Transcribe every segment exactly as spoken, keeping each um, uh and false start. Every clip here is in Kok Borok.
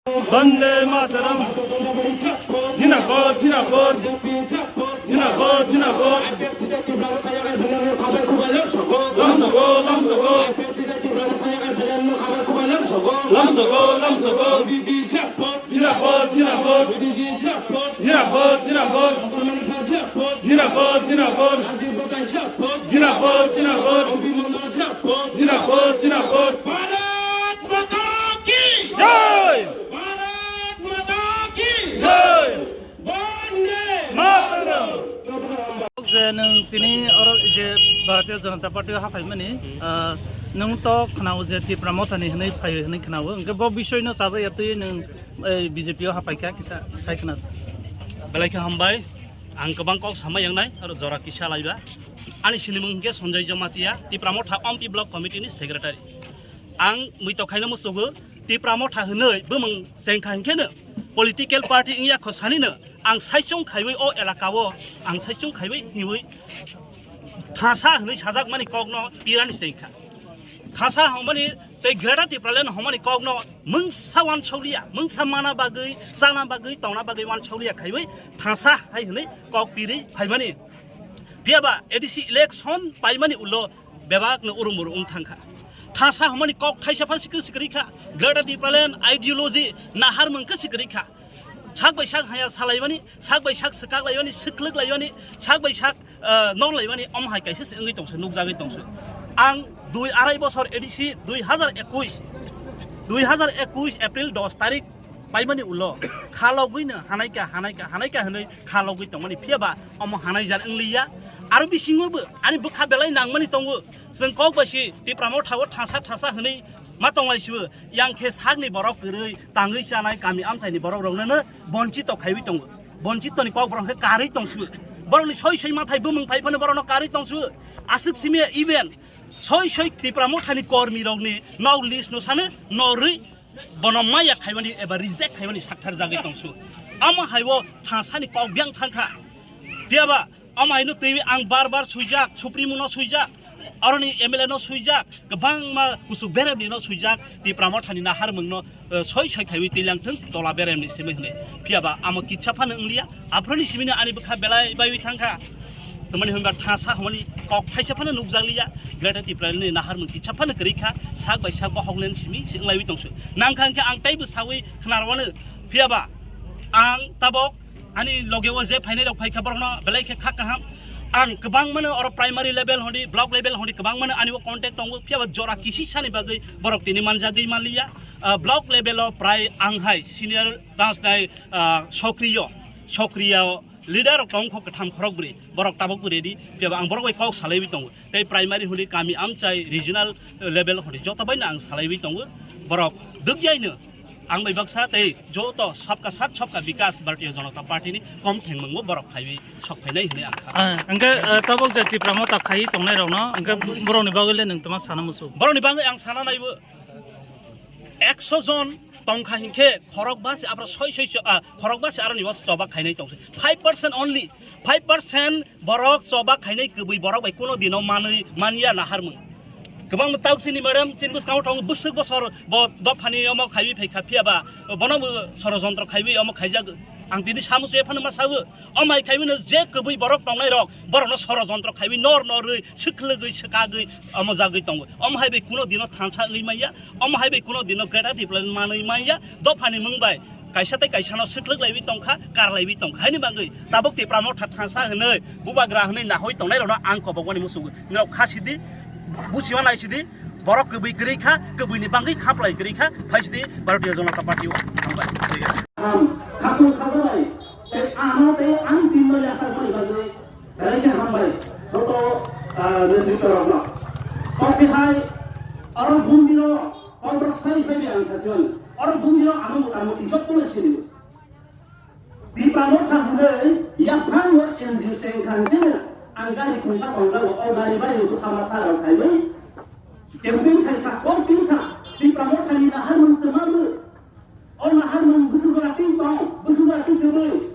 Bande Mataram. Jinabad, jinabad. Jinabad, jinabad. Lamsogo, lamsogo. Lamsogo, lamsogo. Jinabad, jinabad. Jinabad, jinabad. Jinabad, jinabad. Jinabad, jinabad. Jinabad, jinabad. Bharat Mata ki jai! Bharat Mata ki jai! Bande Mataram! Je nwng tini oro je Bharatiya Janata Party o haphaimani, ah, nwng to khwnao je Tipra Mothani hwnwi phai hwnwi khwnao, hwnkhe bo bisoi no chajak ya twi nwng, eh, B J P o haphaikha kisa sai khwna. Belai khe hambai, ang kwbang kok sama yangnai, aro jora kisa laiba. Ani sinimung hwnkhe Sanjay Jamatia, Tipra Motha Ompi Block Committee ni Secretary. Ang mui tokhaino musugo, Tipra Motha hwnwi bumung chengkha hinkhe no political party wngya kho sanino ang saichung khaiwi o elaka o ang saichung khaiwi hiwi thasa hwnwi sajak mani kokno pirani chengkha. Thasa hongmani tei Greater Tipraland hongmani kokno mungsa wansokliya, mungsa mana bagwi, chana bagwi, tongna bagwi wansokliya khaiwi thasa hai hwnwi kok pirwi phaimani. Phiyaba A D C election paimani ulo bebakno urumur wng thangkha. Thasa hwnmani kok thaisa pha sikri sikri kha. Greater Tipraland ideology naharmung khe sikri kha. Sak bai sak haya salaimani, sak bai sak swkak laimani, swklwk laimani, sak bai sak, eh, nok laimani, omo hai kaisa se wngwi tongse, nukjagwi tongse. Ang dui arai bosor A D C dui hazar ekush, dui hazar ekush April dos tarik paimani ulo khalogwino hanaika, hanaika, hanaika hwnwi khalogwi tongmani, phiyaba omo hanaijar wngliya. Aro bisingobo ani bwkha belai nangmani tongo. Chwng kok bai si Tipra Motha o thasa thasa hwnwi ma tonglai sibo. Yang khe sakni borok kwrwi tangwi chanai kami amchaini borok rokno no bonchito khaiwi tongo. Bonchito ni kok borok khe karwi tongsibo. Borokni soi soi mathai bumung phai phano borokno karwi tongsibo. Aswk simi even soi soi Tipra Mothani kormi rokni nok list no sano norwi bono maya khaimani eba reject khaimani sakthar jagwi tongsu. Amo haibo thasani kok biang thangkha. Phiyaba amo haino twi ang bar bar suijak, Supremo no suijak, aroni M L A no suijak, kwbangma kuchuk beremni no suijak, Tipra Mothani naharmung no, eh, soi soi khaiwi twilang thung, tola beremni simi hwnwi. Phiyaba amo kitsa phano wngliya, aphuruni simino ani bwkha belai baiwi thangkha. Tamani hwnba thasa hwnmani kok thaisa phano nukjakliya, Greater Tipraland ni naharmung kitsa phano kwrwi kha, sak bai sak bohok len simi si wnglaiwi tongsu. Nangkha hwnkhe ang teibo sawi khnarwano, phiyaba ang tabok ani loge o je phainai rok phaikha borokno belai khe kha kaham. Ang kwbangmano oro primary level hwnwi, block level hwnwi kwbangmano ani o contact tongo, phiyaba jora kisisani bagwi borok tini manjagwi manliya. Ah, block level o prai ang hai senior transnai, ah, sokriyo, sokriyo leader rok tong kho kwtham khorok bwrwi, borok tabok bwrwi di, phiyaba ang borok bai kok salaiwi tongo. Tei primary hwnwi kami amchai regional level hwnwi joto baino ang salaiwi tongo. Borok dukyaino ang bai baksa tei joto sabka sath sabka bikas Bharatiya Janata Party ni kom thengmungbo borok phaiwi sok phainai hwnwi ang kha. Ah, hwnkhe, ah, tabok je Tipra Motha khaiwi tongnai rokno, hwnkhe borokni bagwi le nwng tama sana musu? Borokni bagwi ang sana naibo. Ekso jon tongkha hinkhe khorok basi abro soi soi cho-, ah, khorok basi aroni o choba khainai tongsi. Five percent only. Five percent borok choba khainai kwbwi borok bai kuno dino manwi manya naharmung. Kwbangma tauk chini madam chini bwskango tongo bwswk bosor bo dophani omo khaiwi phaikha phiyaba bono bo sorojontro khaiwi omo khaijak. Ang tini samu chwe phano ma sabu. Omo hai khaiwi no je kwbwi borok tongnai rok borokno sorojontro khaiwi nor norwi swkhlwgwi swkagwi omo jagwi tongo. Omo hai bai kuno dino thansa wngwi manya. Omo hai bai kuno dino Greater Tipraland manwi manya, dophani mung bai kaisa tei kaisa no swklwk laiwi tongkha, kar laiwi tongkha. Haini bagwi tabuk Tipra Motha thansa hwnwi, bubagra hwnwi nahoi tongnai rokno ang kobok mani muchungo. Norok kha sidi, buchiba nai sidi, borok kwbwi kwrwi kha, kwbwi ni bagwi khaplai kwrwi kha, phai sidi Bharatiya Janata Party o. Hambai. Khatung khajabai, tei ano tei ani team no yachak mani bagwi Belai khe hambai, joto, ah, netrito rokno. Tongphihai, oro bundiro, kontrak sai sai bai ang sasiman. Oro bundiro ano mota moti jotono sini. Tipra Motha hwnwi, yaphang o N G O chengkha hwnkhe ang gari khungsa tongjago, o gari bai ni bwsa masa rok khaiwi. Campaign khai kha, kok tin kha, Tipra Motha ni naharmung twma bo. O naharmung bwswk jora tin tong, bwswk jora tin kwbwi.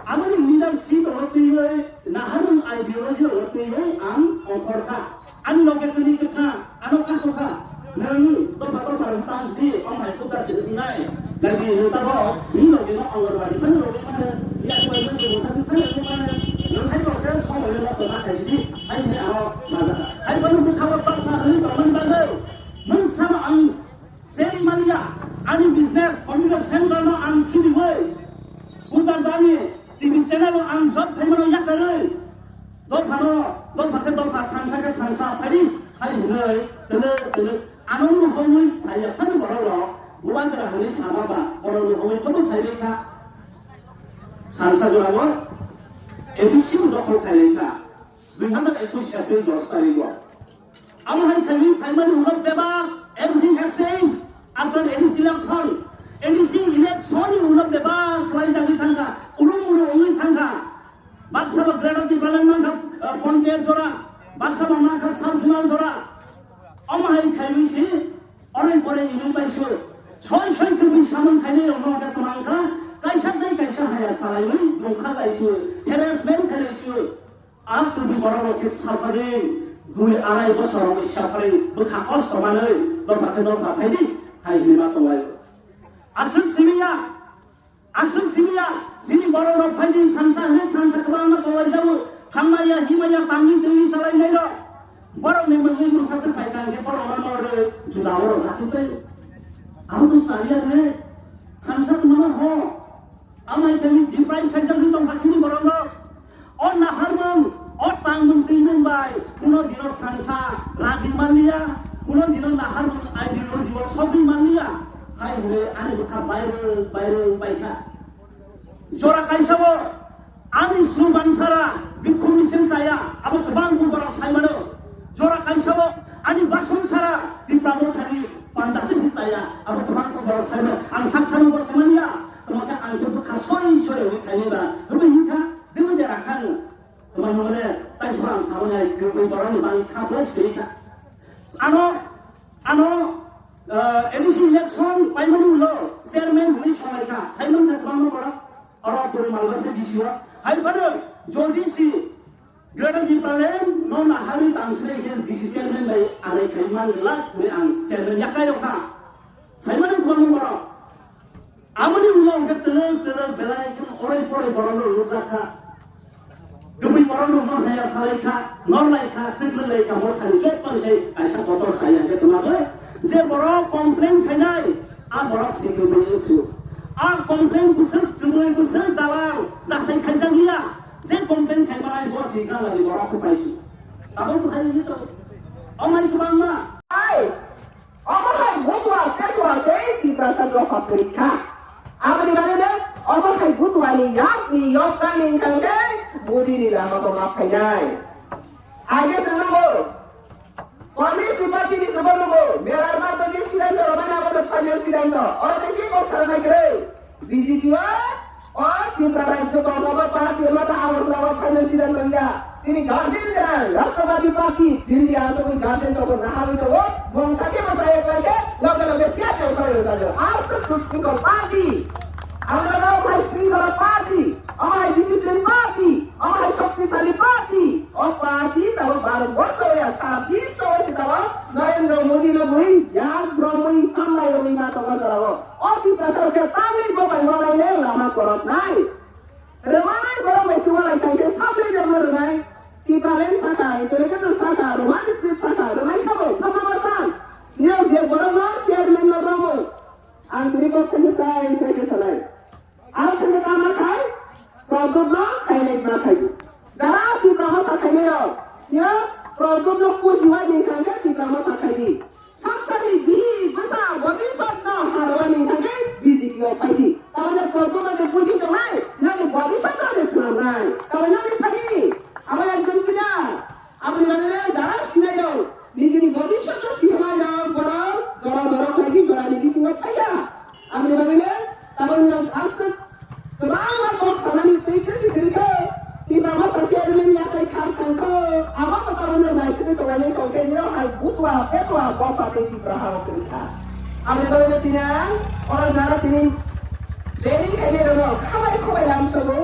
Aboni leadership rokno twiwi, naharmung ideology rokno twiwi ang ongkhor kha. Ani loge tini kwthang, ano kaso kha. Nwng dopha dopha rok tang sidi, ong hai kota se wngnai. Jadi, neta bo, ni loge no Anganwadi phano loge mane, ya ko no ko sa phano loge mane, nang hai ko ke so loge no to na khai di, hai ni aro sa da. Hai phano ko khabo tak na ni to man ba do. Nang sa no ang seri mania, ani business, computer center no ang khini wai. Bukan dani, T V channel no ang job thai mano yak da roi. Dophano, dopha khe dopha, thansa khe thansa, phaidi, hai hwnwi, tele, tele, ano nuhumwi, phaiya phano borok rok, Bubandra hwnwi sama ba, borok nuhumwi phano phaiwi kha. Sansa jorao, A D C bo dokhol khailai kha, dui hazar ekush April dos tarikh o. Amo hai khailwi phaimani ulo bebak, everything has changed after A D C election. A D C election ni ulo bebak, slai jagwi thangkha, ulum ulu wngwi thangkha. Baksa ba Greater Tipraland mankha, ah, Panchayat jora, baksa ba mankha Sub Zonal jora. Omo hai khaiwi si, orai porai inung bai su. Soi soi kubui samung khainai rok no khe twmang kha, kaisa tei kaisa haya salaiwi dongkha bai su, harassment khainai su. A kubui borok rok khe suffering, dui arai bosor rok suffering, bwkha kosto manwi, dopha khe dopha phaidi, hai hinwi ma tonglai. Aswk simi ya, Aswk simi ya, chini borok rok phaidi thansa hwnwi thansa kwbangma tonglaijao, thangmaya, himaya, tangwi twiwi chalainai rok. Borok ni mungwi mungsa se phaikha hwnkhe borok no no rw juda oro sakhe tei. Abo to chaliya ne, thansa tongmano ho. Amai khe deprive khaijak hwn tongkha chini borok rok. O naharmung, o tangmung twimung bai kuno dino thansa ragwi manliya, kuno dino naharmung ideology o sogwi manliya, hai hwnwi ani bwkha bairwng bairwng baikha. Jora kaisa o ani sru bangsara bikhum misil chaya, abo kwbang borok sai mano. Jora kaisa o ani basong sara Tipra Mothani panda se chaya, abo kwbang borok sai mano. Ang sak sano bo sai manya, tamo khe ang khe bwkha soi soi rwi khaini ba, hwnwi hinkha, bini dera khani. Tamo hwnmale, tai sora ang samani hai kwrwi borokni bagwi kha blai soi kha. Ano, ano, eh, A D C election paimani ulo chairman hwnwi sonai kha, sai mankha kwbangma borok. Oro puri malba se D C o. Hai phano jodi si Greater Tipraland no naharwi tang sinai khe D C chairman bai alai khai man glak hwnwi ang chairman yakai rok kha. Sai mano kwbangma borok. Amoni ulo hwnkhe twlwk twlwk belai kheno orai porai borok rok nukjak kha. Kubui borok rok no haya salai kha, norlai kha, swkhlwlai kha, hor thani chok tong sai kaisa kotor saya hwnkhe twma bo. Je borok complain khainai, a borok se kubui wngsu. A complain bwswk kubui bwswk dalang jasai khaijak liya. Je complain khai manai bo si gana di borok khe paisu. Tabuk hai ni to. Amai kwbangma. Ai. Omo hai butua ketua tei Tiprasa dophani kwrwi kha. Aboni bagwi no omo hai butuani yakni yok kani wngkha hwnkhe Modi ni lama bo ma phainai. Aige se nogo. Congress ni party ni se nogo. Melar ma to ni siddhanto romana abo no final siddhanto. Oro tei kok salnai kwrwi. B J P o, o Tripura rajyo Congress party o mata Agartala o final siddhanto ya. Chini guardian da, Rashtrabadi Party, Delhi aswk guardian tongo, naharwi tongo, bongsa khe bwsa ek lai khe, loge loge siya tei khoroi rwjak. Aswk sushkito party, abo jaga o hai shringkhala party, omo hai discipline party, omo hai shaktisali party, o party tabuk Bharat borsho ya sara bisho o se tabuk Narendra Modi no bui yak bromwi hambai rwwi ma tongo jora o. O Tiprasa rok khe tamni bo bai walai le lama korok nai. Rwmani borok bai se walai thang khe sabjak rwmani rwnai. Tipraland saka, Itolekendra saka, Roman script saka, rwnai sabo, sabo basa. Nirok je borok no chairman no romo. Ang tini kok thani sai sai khe sanai. Ang thani kama khai, Pradyot no khailai ma khai. Jara Tipra Motha khainai rok, nirok Pradyot no puji wai ni thang khe Tipra Motha khai di. Samsari bihi bwsa bobiswt no harwani thangwi B J P o phaidi. Tamoni Pradyot no je buji tongnai, nini bobiswt no je swnamnai. Tamoni nini thani, abo ekdom clear. Aboni bagwi le jara sinai rok, nijini bobiswt no sinai rok, borok jora jora khaidi, jorani bisingo phaiya. Aboni bagwi le tabuk norok aswk kwbangma kok sanani twi kwswi kwrwi khe, Tipra Motha chairman yatai khar thang kho, abo to tabuk norok naisingwi tonglainai tong khe, nirok hai butua petua bopha tei Tipra ha o kwrwi kha. Aboni bagwi tini ang oro jara tini training khainai rokno khabai khubai lamsogo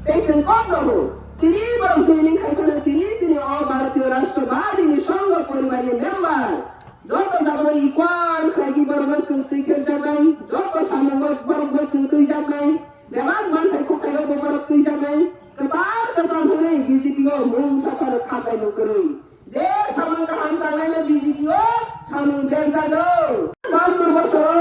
tei chwng kok rwgo. Tini borok joining khai phano tini chini o Bharatiya Rashtrabadi ni Sangha poribar ni member. Joto jaga equal khlaigwi borokno chwng twi khekjaknai, joto samungo borokno chwng twijaknai, bebak manthai kokthairokbo borok twijaknai, kwtal kwcham hwnwi B J P o mungsa phano kha kaimung kwrwi. Je samung kaham tangnaino B J P o samung berjago. Bahatur bosoro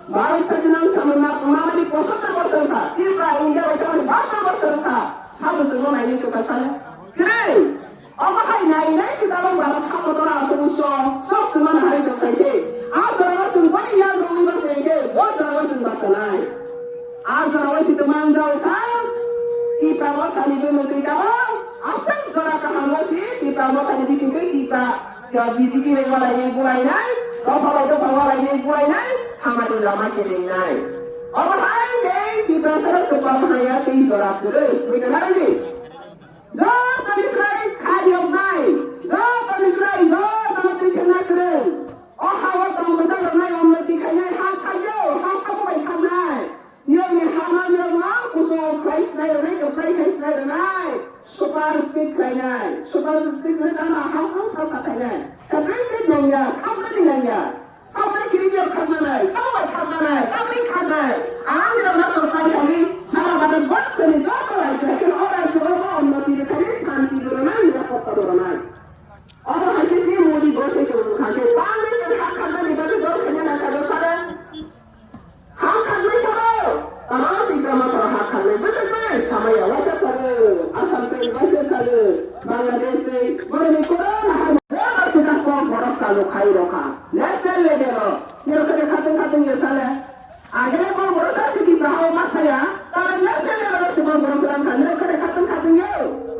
Bharat Sadinani samung manani pochottor bosor wngkha. Tripura India bai tamani bahatur bosor wngkha. Sabo chwngno naini kwtal sano. Kwrwi. Omo hai nai nai se tabok Bharat hakotor aswk usso sok chwngmano hai tongkhaikhe. A jorao chwng boni yak rwui bachai khe bo jorao chwng bachanai. A jorao se twmang jao kha. Tipra mothani bumung twi tabok. Aswk jora kaham o se Tipra mothani bisingtwi Tipra B J P bai walainai bulainai. Dopha bai dopha walainai bulainai. Hamani lama kelengnai. Omo hai khe Tiprasarok kwpal haya tei jora kwrwi. Buina narwdi. Jotoni srai kha riyoknai, jotoni srai jotono twi khemna kwrwng. O ha-o tong bwchak rwnai, unnoti khainai ha khaio, ha sabo bai khamnai. Niyokni ha-o niyokno kuchuk khlai sinai rwnai, kwplai khai sinai rwnai. Super state khlainai, super state hwnwi tamo ha song sa sa khainai. Separate state nangya, khamnani nangya. Sabai kiri dia khaknanai, sabai khaknanai, tamni khaknai. Ang rok na to pai kali, sara Bharat borsoni joto rajyo, ekhon o rajyo o unnoti rwkha di, shanti rwnai, nirapotta rwnai. Obo hai khe se Modi bo se tong kha khe, bangni se hak khaknani bagwi dol khaina nangkha do sara. Hak khaknai sabo, tamo Tipra mothoro hak khaknai bwswk bai samaya waisa sabo, Assam pen waisa sabo, Bangladesh tei boroni korona hai bono sida kok borok salo khai rokha. National level o, nirok khe khatung khatung ye sale. Agele kok borok sa sidi bahao masaya, tamo national level o se kok borok kwrang kha, nirok khe khatung khatung ye.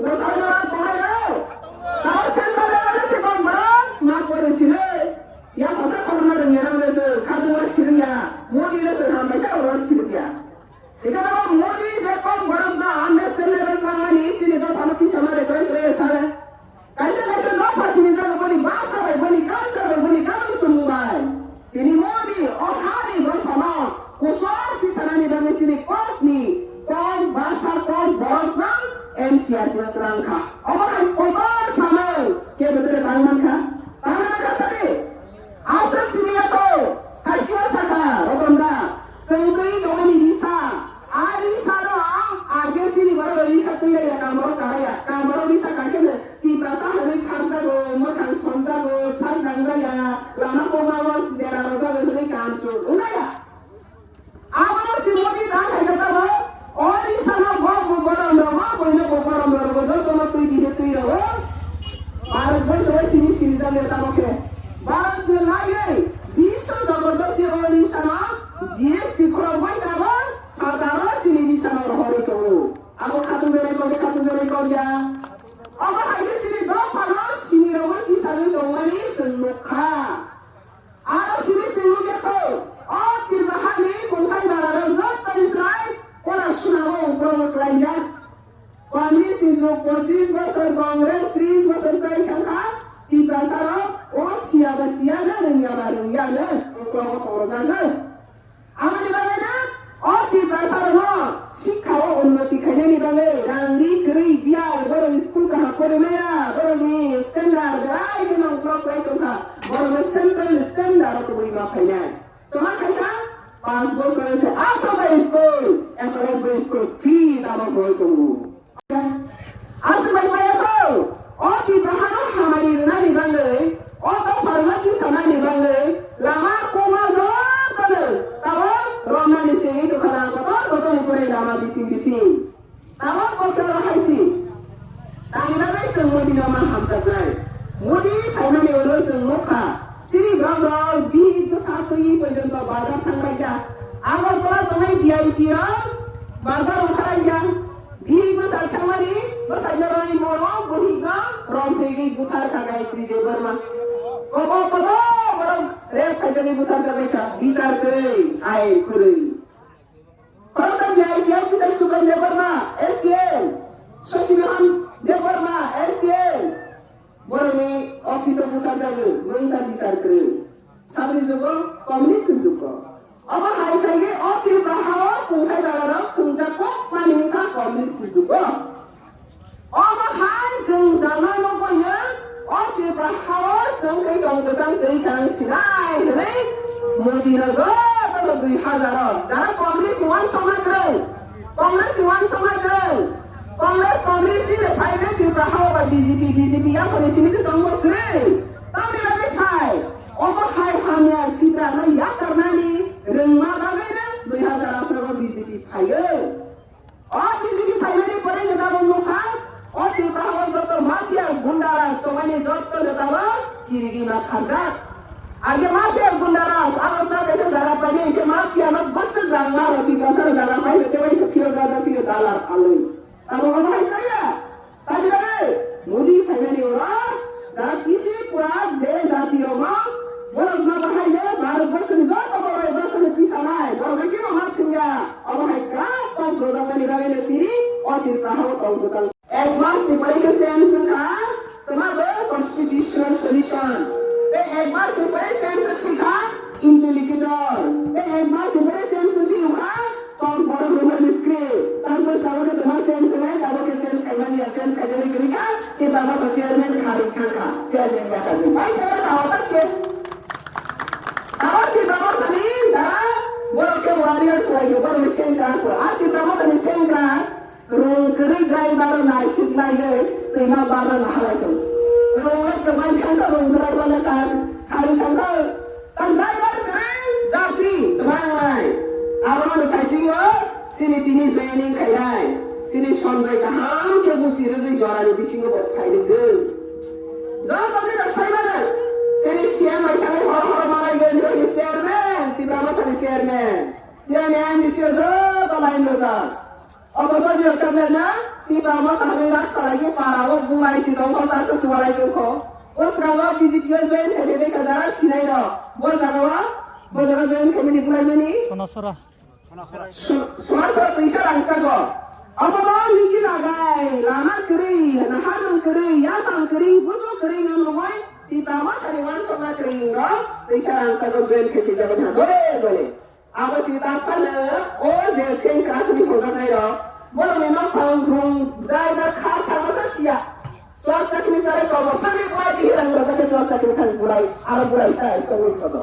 Bosai no tonglai o. Tamo central level o se kok borok ma pore sile. Ya basa korna rwngya nang le se, khatungma sirwngya, Modi le se hambai sa oro sirwngya. Ika da Modi je kom borok da understand le rwngmani, chini dophano kisa ma de kre kre sare. Kaisa kaisa dopha sini jaga boni basa bai, boni culture bai, boni kanun sumung bai. Tini Modi o hani dophano kusor kisanani bagwi chini kokni, kok basa, kok borok nang N C R T o twlang kha. Obo hai kotor samung, kebo tere tang man kha? Tang man kha sadi? Aswk simi ya to, khaisio sakha, Roton da, chwng twi tongmani risa, a risa no, a khe chini borok risa twi raya, kamoro karaya, kamoro risa kankhe no, Tiprasa hwnwi kharjago, mwkhang somjago, sak nangjaya, lama koma o dera rwjago hwnwi kam chuk wngnaya. Abono se Modi ta khaijak tamo, o risano bo bo borom rogo, boino bo borom rogo, jotono twi dihe twi rogo. Bharat borso o sini sini jagao tamo khe. Bharat ni laiwi biswo jagor o se o risano G S T khorok bai tamo, phataro sini risano rohorwi tongo. Abo khatung jani kok, khatung jani kok ya. Obo hai khe sini dophano sini rogo tisarwi tongmani chwng nukha. Aro simi simi khe kho, o Tripura hani kungthai bararok jottoni srai kora sunamo ukrogo klaijak. Communist ni jug pochis bosor, Congress tris bosor chai thangkha, Tiprasarok o siya ba siya na rwngya ba rwngya no ukrogo torojakno. Aboni bagwi no o Tiprasarokno sikha o unnoti khainani bagwi rang ri kwrwi biyal borok school kaham porimaya borokni standard belai kheno uklok kwlai tongkha, borokno central standard o tubui ma phainai. Toma khaikha panch bosor se athoka school, ekologbo school free tamo hoi tongo. Aswk bai maya kho, o Tiprahano hamari rwnani bagwi, o dopharokno tisanani bagwi, lama koma jotono tabok romnani sengwi tongkha da kotor kotorni pore lama bising bising. Tabok kotor hai si. Tani bagwi chwng Modi no ma hamjaknai. Modi phaimani ulo chwng nukha, chini borok rok bihik bwsa twi porjonto bazar thangbaikha. Agartala tongnai V I P rok bazar ongkhalaikha. Bihik bwsa thangmani bwsajoroni moro buhikno romphegwi buthar kha Gayatri Debbarma. Kobo kobo borok rape khaijagwi butharjaknai kha, bichar kwrwi, ain kwrwi. Khoroksa V I P officer Subram Debbarma, S D M, Shashimohan Debbarma, S D M, borokni office o butharjagwi mungsa bichar kwrwi. Saboni jugo, communist ni jugo. Obo hai khaigwi o Tripura hao kungthai balarok thwngjak kok mani wngkha communist ni jugo. Omo hai chwng jagna nukbaino O Tripura hao chwng tei tong kwchang twi kang sinai hwnwi Modi no joto no dui hazar o jara Congress ni uansukma kwrwng, Congress ni uansukma kwrwng, Congress, Congress ni le phai le Tripura hao ba B J P, B J P yaphani simi tongmo kwrwng. Tamni bagwi phai, omo hai hamya sitra no yakarnani rwngma bagwi no dui hazar atharo o B J P phaiyo. O B J P phaimani pore ni tabuk nukha, o Tripura o joto mafia gunda raj tongmani joto ni tabuk kirigima kharjak. Age mafia gunda raj, abo ta kaisa jaga paidi, age mafia no bwswk rang ma rw, Tiprasa jaga paidi, tei waisa phiyok rada phiyok dalar alwi. Tabuk omo hai saya. Tani bai, Modi phaimani oro, jara kisi pura je jati rok no, borok no bahai le, Bharat borso ni joto borok borso ni tisa nai, borok no kebo ma thwngya, obo hai kwrak kok rojak mani bagwi le tini, o Tripura hao tong bwsang. Ek mas ni pore khe change wngkha, twma bo constitutional solution. Tei ek mas ni pore change wngkha, interlocutor. Tei ek mas ni pore change wngkha, Kok borok rwmani script. Tangbo sabo khe tongma change wngwi, abo khe change khaimani ya, change khaimani kwrwi kha, tei baba bo chairman kharwi thang kha, chairman ya kha. Bai khe tao ta khe. Abo khe baba thani da, borok khe warriors lai khe, borok ni sengkrak kho. A Tipra Motha ni sengkrak, rung kwrwi driver no naisik laiwi, twima barna no halai tong. Rung kwbai thang kha, rung driver no kar, kharwi thang kha. Tang driver kwrwi jatri kwbang nai. Abono thaisingo chini tini joining khainai. Chini Sanjoy kaham khe busi rwgwi jorani bisingo bo phainai. Joto ni rok sai mano. Chini C M bai thangwi horo horo malai gani rokni chairman, Tipra Mothani chairman. Tini M D C o joto line rwjak. Obo sodi rok tablet na, Tipra Motha hwnwi rak salai khe para o bunglai si tong kho, taksa sualai tong kho. O srango B J P o join khainai bekha jara sinai rok. Bo jaga o, bo jaga join khaimani bulaimani. Sonasora. Su-, Sonasora twisa rangsago. Obo bo nigi nagai, lama kwrwi, naharmung kwrwi, yapang kwrwi, busu kwrwi no nugwi, Tipra Mothani uansukma kwrwi rok twisa rangsago join khai khe jabani ha. Dole dole. Abo si ta phano o je sengkrak ni hwnjaknai rok, borokni nokhong rung driver kha thangma sa siya. Chuak chakni chari kobo thangwi buai di hilang rok khe chuak chakni thang burai, aro burai sa songwi kobo.